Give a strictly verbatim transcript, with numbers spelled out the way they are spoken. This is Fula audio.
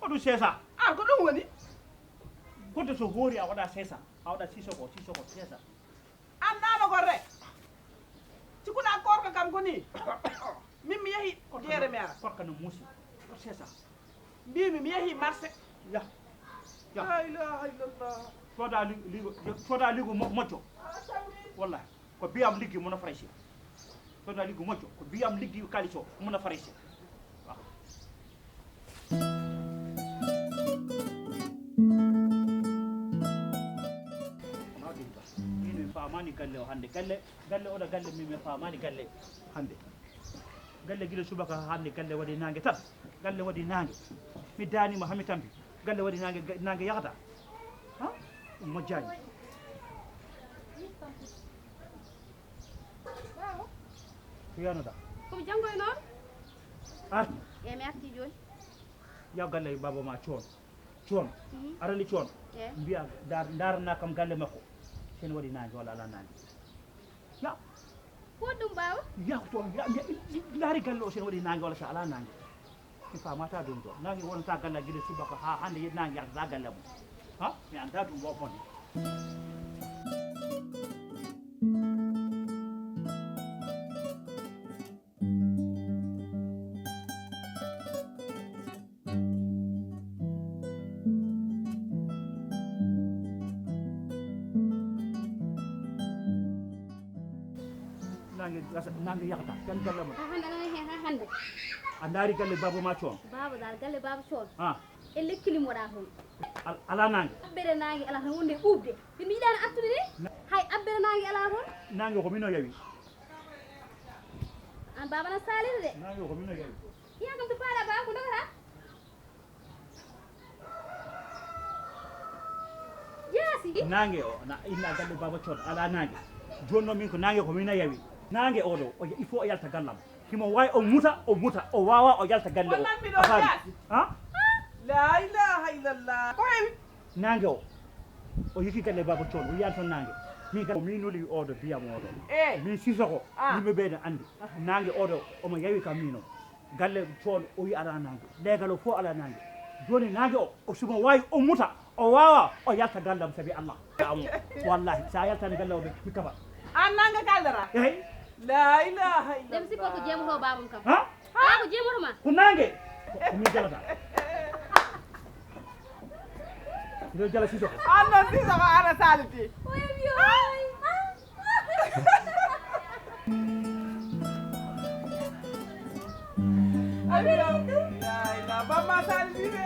Ko ɗum seesa. An ko ɗum woni? Goɗɗo so hoori a waɗa seesa. A waɗa sisoko, sisoko, seesa. An nano gorre. Cikuna korka kam ko ni. Min mi yehi jeere mi ara. Korka no muusi. Ko seesa. Mbimi mi yehi marché. Ya. Ya. La ilaha illallah. Soda li-, ligo, soda ligo mo-, moƴƴo. Wallahi. Ko biyam liggi mo no farayse. Soda ligo moƴƴo. Ko biyam liggi kaliso mo no farayse. Waaw. Min mi faamaani galle o hannde. Galle, galle oɗo galle min mi faamaani galle hannde. Galle gila subaka haa hannde galle waɗi naange tan. Galle waɗi naange. Mi daaniima haa mi tampi. Galle waɗi naange, ga-, naange yahata. Ha? Ɗum moƴƴaani. Baawo. Ko yanoɗaa? Ko mi janngoynoo. Arti. Eey, mi artii jooni. Yaw galle baaba ma Coon. Coon. Mhm. Arani Coon. Eey. Mbiya ndar-, ndarana kam galle makko. Sen waɗi naange walla alaa naange. Ya. Ko ɗum baawo? Ya ko toon. Ya, ya, ndaari galle o sen waɗi naange walla so alaa naange. Mi faamata ɗum ɗo. Naange wonata galle gila subaka haa hannde naange yahtata galle mum. Ha? Mi annda ɗum ɗo fotde. Naange gasa, naange yahata, tan galle ma. Haa hannde, aɗa nani heen haa hannde. A ndaari galle baaba ma Coon? Baaba daal, galle baaba Coon. Ah. E lekkili mboɗa toon. Al-, alaa naange? Abbere naange alaa tan wonde ɓuuɓde. Ɓe mi yiɗaano artude de. Na- Hay abbere naange alaa toon. Naange ko mino yawi. Aan baaba na saaliri de. Naange ko mino yawi. Iya kam to paala ba ko dogata. Yaasi. Naange o, na inna galle baaba Coon, alaa naange. Jooni noon min ko naange ko mino yawi. Naange o ɗo, o, il faut o yalta gallam. Himo waawi o muta, o muta, o waawa o yalta galle o. Ko lampi ɗo. A faami? Yaasi. Ha? La ilaha illallah. Ko hewi? Naange o. O yiki galle baaba Coon, o yiyani toon naange. Min galle, min nuli oɗo biyam oɗo. Eh. Min Sisoko, ah, yimɓe ɓe ne anndi. Naange oɗo, omo yawi kam min o. Galle Coon, o wi alaa naange. Leegal o fof alaa naange. Jooni naange o, o sumo waawi o muta, o waawa, o yalta gallam sabi Allah. Amo. Wallahi, sa yaltani galle o, mi kafa. Aan naange kaldata? Eey. La ilaha illallah. Dem si ko jeemoto baabam kam. Ha? Haa ko jeemoto ma? Ko naange. Ko, ko min jalata. Miɗo jala Sisoko. Aan noon Sisoko aɗa saaliti. Ayo, la, la, bamma saaliti de.